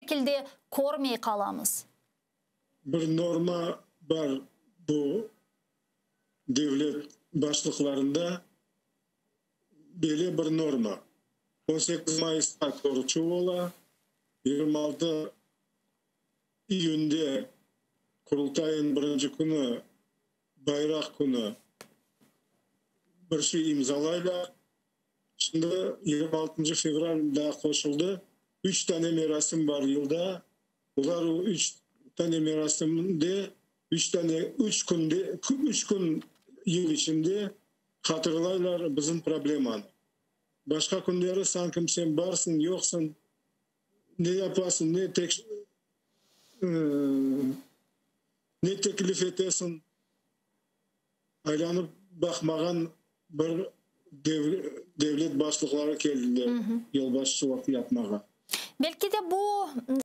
şekilde körmey qalamız? Bir norma bar bu devlet başlıqlarında, böyle bir norma. 18 Mayısta körüşüv ola, 26 iyünde Qurultayın birinci künü, bayraq künü bir şey imzalaylar. Şimdi 26 fevral daa qoşuldı. Üç tane merasim bar yılda. Olar üç tane merasimde, üç tane, üç künde, 3 kün yıl içinde hatırlaylar bizim problemanı. Başqa künleri sanki sen barsıñ, yoqsıñ, ne yapasıñ, ne teklif etesiñ, aylanıp baqmağan bir devlet başlıqları keldiler yolbaşçılıq yapmağa. Belki de bu